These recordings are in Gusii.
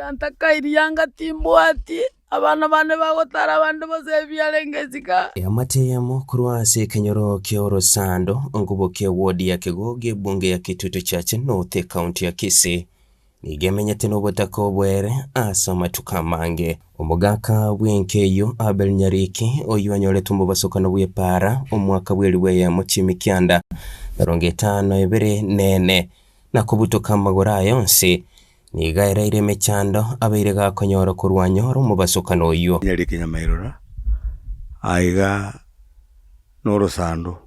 Endagera ntakairi yanga timbwati, abana bane bagotara abande bonsi ebiarenge isiko. Eamate eyemo korwa ase ekenyoro kia Orosando, Ongubokia Ward ya Kegogi, ebunge ya Kitutu Chache North, Ekaunti ya Kisii, nigo emenyete nobotaka oboere ase amatuko amange. Omogaka bw'enka eyio, Abel Nyariki, oyio anyoretwe omobasokano bw'epaara omwaka bw'elifu eyemo chimikianda emerongo etano ebere nene, na kobutoka amagoro aye onsi, Nigo aereire emechando abeire gakonyora korwa anyore omobasokano oyio. Nyariki Nyamairora, Aiga norosando,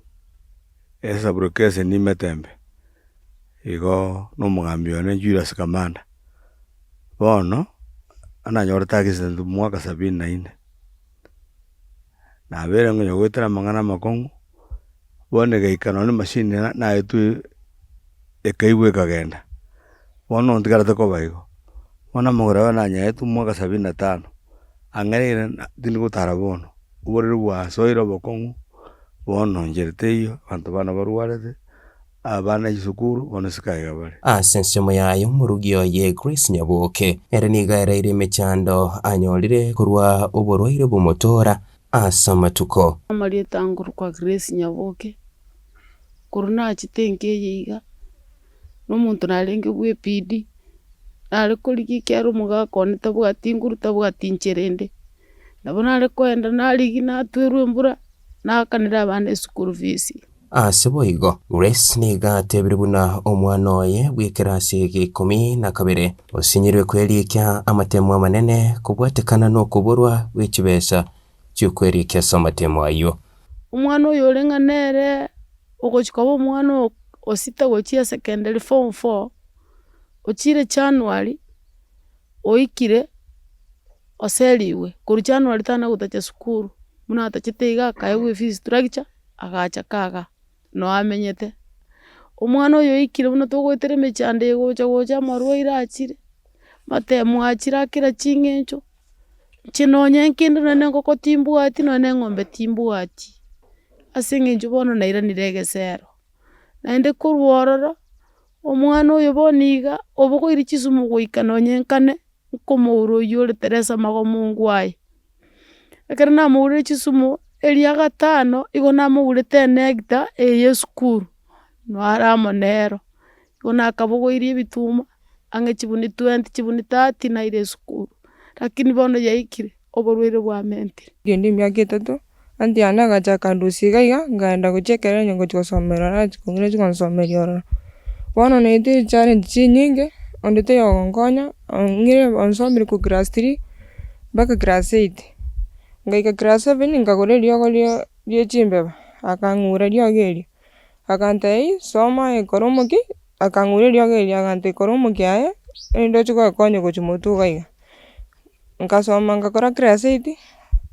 esaburokeseni Metembe, igo nomogambi one Julius Kamanda. Bono ananyorete accident mwaka sabini na ine, nabeire nkonya goetera amang'ana amakong'u, bono egaika nonye emachine naetwe ekaigwa ekagenda. Bono ntigarete koba igo, bono amagoro aye nanyaetwe omwaka sabini na tano, ang'ereire na tindi gotara bono, oborere bwasoire obokong'u, bono nchera teiyo, abanto bane barwarete, abana chisukuru bono isiko aiga bare. Ase ensemo yaye omorugi oye Grace Nyaboke, ere nigo aereire emechando anyorire korwa oborwaire bw'omotoora ase amatuko. Amarieta nkorokwa Grace Nyaboke, korwa nachete enka eye iga. Nomonto narenge bw'ebidi, nare korigia ekiagera omogaka one tabwati nguru tabwati nchera ende. Nabo nare koenda narigia natwerwa embura, naakanera abana eschool fees. Ase boigo, Grace nigo atebirie buna omwana oye bw'ekerasi gia ikomi na kabere osinyirwe kwerikia amatemo amanene kobwatekana nokoborwa gwe chibesa chi'okwerikia ase amatemo ayio. Omwana oyo ore ng'a nere ogochia koba omwana o sita gochia esecondary form four, ochire January, oikire oserigwe, korwa January tana gotacha sukuru, buna atachete iga akaegwa efees structure, agacha ka igaa, noo amenyete. Omwana oyo oikire buna togoetera emechando eye gocha gocha amarwaire achire, amatemo achire akera ching'encho. Inche nonye nkende nonye na engoko timbwati nonye na eng'ombe timbwati, ase eng'encho bono nairanire egesero. Naende korwa ororo, omwana oyo bono iga, obogoire chisumu goika nonye nkane, nkomoura oywo ore Teresa magomongo aye. Ekero namourire chisumu, eria gatano, igo namourete enecta eye ya esukuru, naro amo nero. Igo nakabogoirie ebituma, ang'e chibuni twenty, chibuni thirty naire esukuru, lakini bono yaikire, oborwaire bwamentire. Kende emiaka etato, aunty yane agacha akandusia iga iga, nkaenda gochia ekerenyo ngochia gosomera ororo achia kong'ira achia gonsomeria ororo. Bono naetire chichallenge chinyinge, onde taiyo ogonkonya, ong'ire onsomirie korwa class three mpaka class eight. Ngaika class seven nkagora eriogo ria ria chimbeba, akang'ura riogo erio. Agantebi, Soma aye kora omokia, akang'uria eriogo erio agantebi kora omokia aye, erinde ochie goekonya gochia motwe iga iga. Nkasoma ngakora class eight,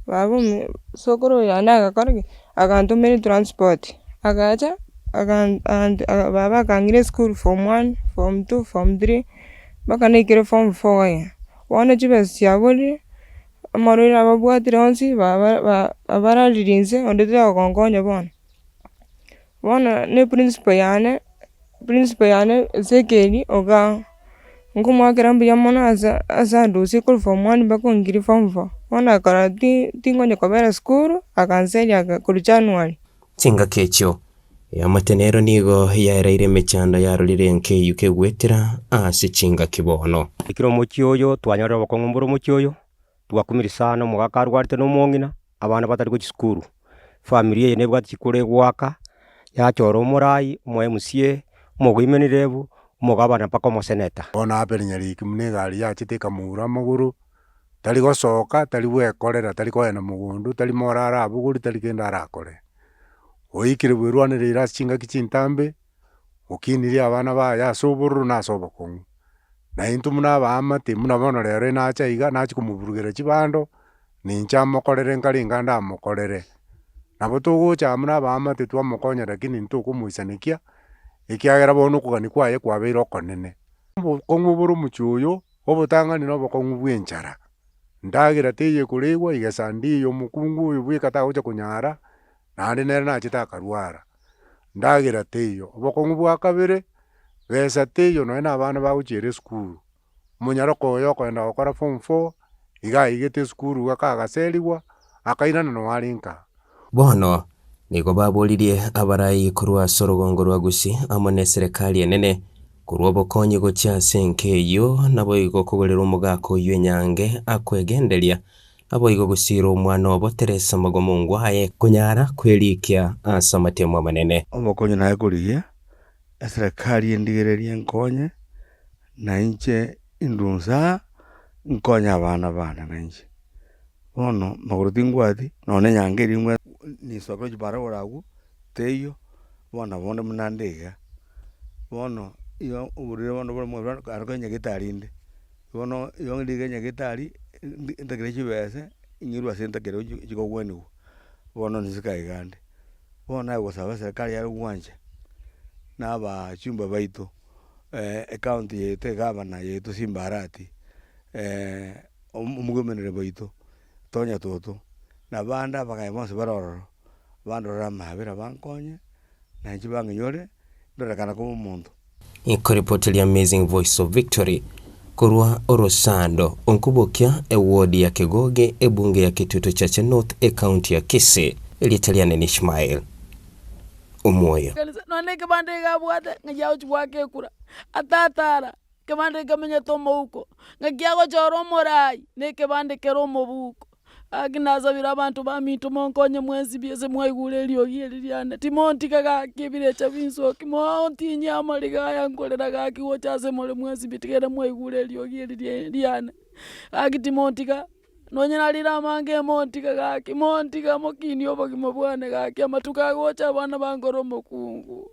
baba omi sokoro oyo yane agakora ki? Agantomera etransport, agacha agan baba akang'ira esukuru form one, form two, form three, mpaka naikire form four iga iga. Bono chibesa chiaborire, amarwaire ababwatire onsi, baba ba babararirie inse, onde tari ogonkonya bono. Bono ne principal yane, principal yane Ezekiel ogaa, nkomoakera mbuya mono ase ase andusie korwa form one mpaka ongirie form four, bono akarora ti tinkonya kobera sukuru, aganseria aka korwa January. Chingaki echio, eamate nero nigo yaereire emechando yarorire enkeyio kegwetera ase chingaki bono. Ekero omochie oyo twanyorire obokong'u mbore omochie oyo, twakumire sana omogaka arwarete na omong'ina, abana batari gochia sukuru. Efamiri eye nebwate chikura egoaka, yachora omorai, omo MCA, omogoimeni rebu, omogabana mpaka omoseneta. Bono Abel Nyariki buna egari yachete ekamoura amagoro, tari gosoka, tari gwekorera, tari kogenda mogondo, tari moro arabogori, tari kende arakore. Oikire bwerwanereire ase chingaki chintambe, okinirie abana baye ase obororo na ase obokong'u. Na intwe buna abaamate, buna bono rero nacha iga, nachia komoburugera chibando, Ninche amokorere nkarenge ndamokorere. Nabo togocha amo na abaamate twamokonya lakini ntokomoisanekia, ekiagera bono okogania kwaye kwabeire okonene. Obokong'u bore omochie oyo, obotang'ani na obokong'u bwa enchara. Ndagera teiyo ekoregwa, igesa ndiyo omokungu oyo bweka tagocha konyara, naende nere nachete akarwara. Ndagera teiyo. Obokong'u bwa kabere, besa teiyo nonye na abana bagochiera esukuru. Omonyaroka oyo okoenda gokora form four, iga aigete esukuru iga kagaseriwa, akairana noo are nka. Bono nigo baboririe abarai korwa ase orogongo rwa Gusii amo neserekari enene korwa obokonyi gochia ase enka eyio, naboigo kogorera omogaka oyio enyange akwegenderia, naboigo gosiira omwana obo Teresa Magomungu aye konyara kwerikia ase amatemo amanene. Obokonyi naye korigia, eserekari endigererie enkonye, na inche indwe nsaa, nkonye abana bane na inche. Bono magoro tingwati, nonya na enyange eria ngwate nisoke gochia barabara abwo, teiyo, bono nabo onde buna nde iga. Bono igo oborwaire bono bore omobere kare konya nyagetari inde, bono igo ndike nyagetari, ntakere chibese, ng'irwe ase ntakere gochi kogweniwa, bono nisike iga inde. Bono naye gosaba eserekari yare gwancha, na abachumba baito, ecounty yaito egavana yaito Simba Arati, omogomenere bwaito Tonya Toto, na bande abagaye bonsi bare ororo, bandorere amaabera bankonye, na inche bang'inyore, ndorekane koba omonto. Nkoripoti Amazing Voice of Victory korwa Orosando, Onkubokia, eward ya Kegoge, ebunge ya Kitutu Chache North, ecounty ya Kisii. Erieta riane ni Ishmael Omwoyo. Kanisa, nonya na ekebanda iga abwate, ng'aki agochi goaka ekura, atatara, ekebanda ekamenyete omouko, ng'aki agochora omorai, na ekebanda kere omobuko. Gaki nasabire abanto baminto monkonye mwensi pi ase mwaigure eriogi eri riane, timontiga gaki ebirecha binsoki, montinyie amariga aya nkorera gaki gocha ase more mwensi pi tigere mwaigure eriogi eri rie riane, gaki timontiga. Nonye narire amange montiga gaki, montiga mokinie obogima bwane gaki, amatuko agocha abana bankore omokungu.